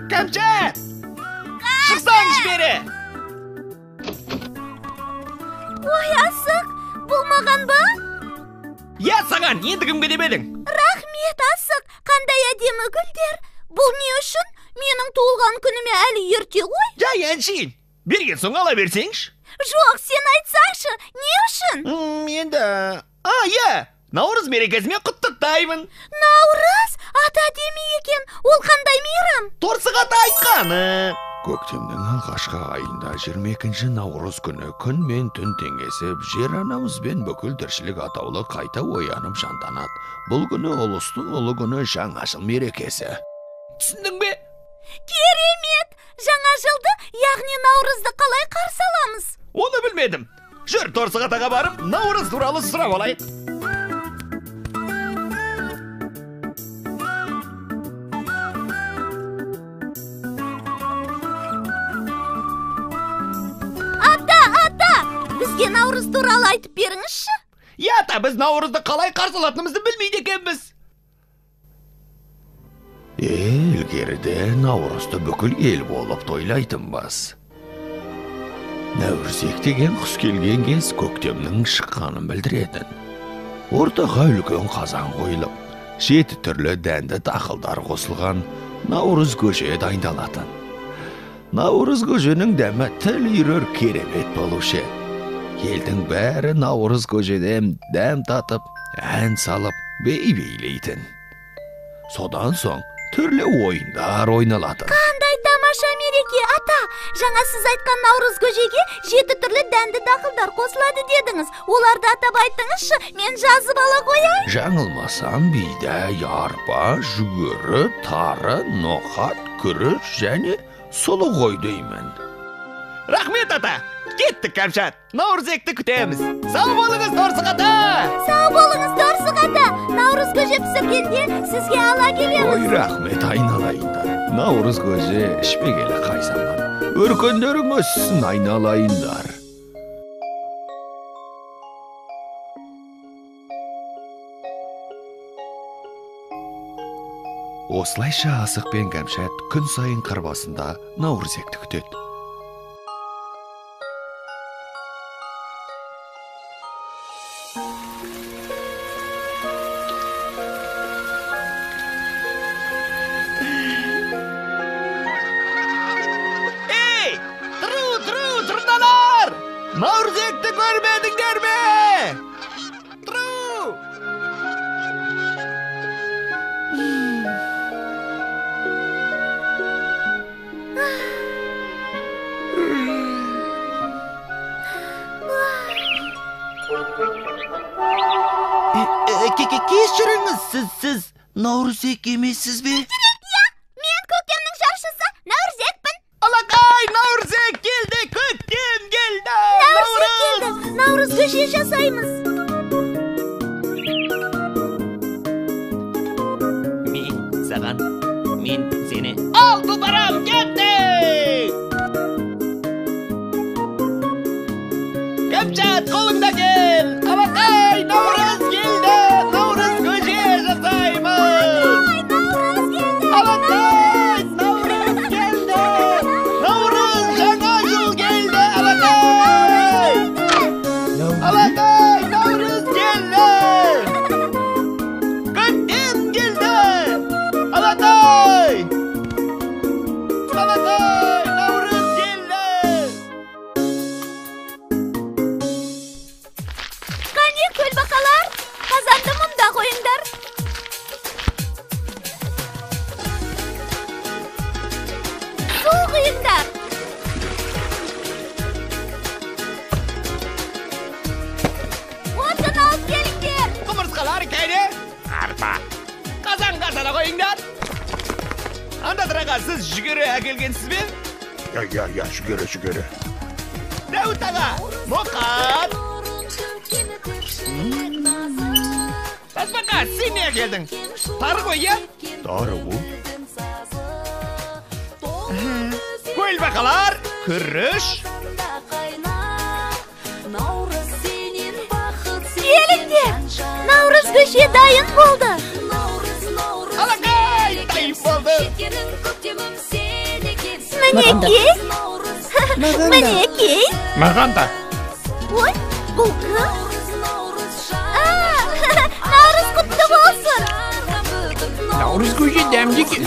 Кәмшат! Шықсаңшы бері! Ой, Асық, бұл маған ба? Я саған, енді кімге деп едің? Рахмет, Асық, қандай әдемі гүлдер. Бұл не үшін? Менің туылған күніме әлі ерте ғой. Жай әншейін, берген соң ала берсеңші. Жоқ, сен айтсаңшы, не үшін? Енді... иә, Наурыз мерекесімен құттықтаймын. Наурыз? Аты әдемі екен. Ол қандай мейрам? Торсық ата айтқаны. Көктемнің алғашқы айында 22 наурыз күні күн мен түн теңесіп, жер анамызбен бүкіл тіршілік атаулы қайта оянып жанданады. Бұл күні ұлыстың ұлы күні, жаңа жыл мерекесі. Түсіндің бе? Керемет! Жаңа жылды, яғни наурызды қалай қарсы аламыз? Оны білмедім. Жүр, Торсық атаға барып, наурыз туралы сұрап алайық. Бізге наурыз туралы айтып беріңізші. Иә, ата, біз наурызды қалай қарсы алатынымызды білмейді екенбіз. Ілгеріде наурызды бүкіл ел болып тойлайтынбыз. Нәурізек деген құс келген кез көктемнің шыққанын білдіретін. Ортаға үлкен қазан қойылып, 7 түрлі дәнді дақылдар қосылған наурыз көже дайындалатын. Наурыз көженің дәмі тіл үйірер керемет болушы. Елдің бәрі наурыз көжеден дәм татып, ән салып, би билейтін. Содан соң түрлі ойындар ойналатын. Қандай тамаша мереке, ата! Жаңа сіз айтқан наурыз көжеге 7 түрлі дәнді дақылдар қосылады дедіңіз. Оларды атап айтыңызшы, мен жазып ала қояйын. Жаңылмасам, бидай, арпа, жүгері, тары, ноқат, күріш және сұлы ғой деймін. Рахмет, ата! Кеттік, Кәмшат! Наурызекті күтеміз. Сау болыңыз, Торсық ата! Сау болыңыз, Торсық ата! Наурыз көже пісіргенде сізге ала келеміз. Ой, рахмет, айналайындар. Наурыз көже ішпегелі қай заман. Өркендерің өссін, айналайындар. Осылайша Асық пен Кәмшат күн сайын қыр басында наурызекті күтеді. Ей! Тұру, тұру, тұрналар! Наурызекті көрмедіңдер ме? Тұру! Кешіріңіз, сіз Наурызек емессіз бе? Иә, мен көктемнің жаршысы Наурызекпін. Алақай, Наурызек келді, көктем келді. Наурызек келді, наурыз көже жасаймыз. Мен саған, мен сені. Ал, тұлпарым, кеттік! Кәмшат, қолыңда кел! Алақай, наурыз келді! Наурыз көже жасаймыз! Алақай, наурыз келді! Наурыз жаңа жыл келді! Алақай! Алақай, наурыз келді! Көктем келді! Алақай! Алақай, наурыз келді! Қане, көлбақалар, қазанды мұнда қойыңдар. Су құйыңдар. Отын алып келіңдер. Құмырсқалар кәне? Арпа. Қазанға сала қойыңдар. Андатыр аға, сіз жүгері әкелгенсіз бе? Иә, жүгері. Дәуіт аға, ноқат. Тасбақа, сен не әкелдің? Тары ғой, иә? Тары ғой. Көлбақалар, күріш. Келіңдер, наурыз көже дайын болды. Алақай, дайын болды. Мінекей. Мінекей. Маған да. Ой, бұл кім? Наурыз құтты болсын. Наурыз көже дәмді екен.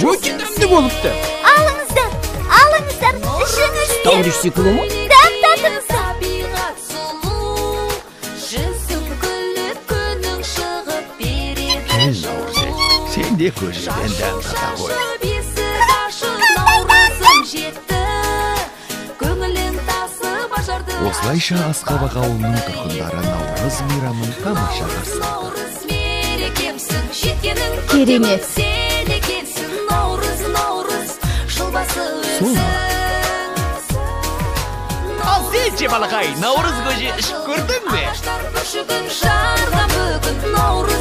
Өте дәмді болыпты. Алыңыздар, алыңыздар, ішіңіздер. Тауды ішсе күлі ма? Дәм татыңыздар. Кел, Наурызек, сен де көжеден дәм тата ғой. Осылайша Асқабақ ауылының тұрғындары Наурыз мейрамын тамаша қарсы алды. Керемет. Сол ма? Ал сен ше, балақай, наурыз көже ішіп көрдің бе? Наурыз.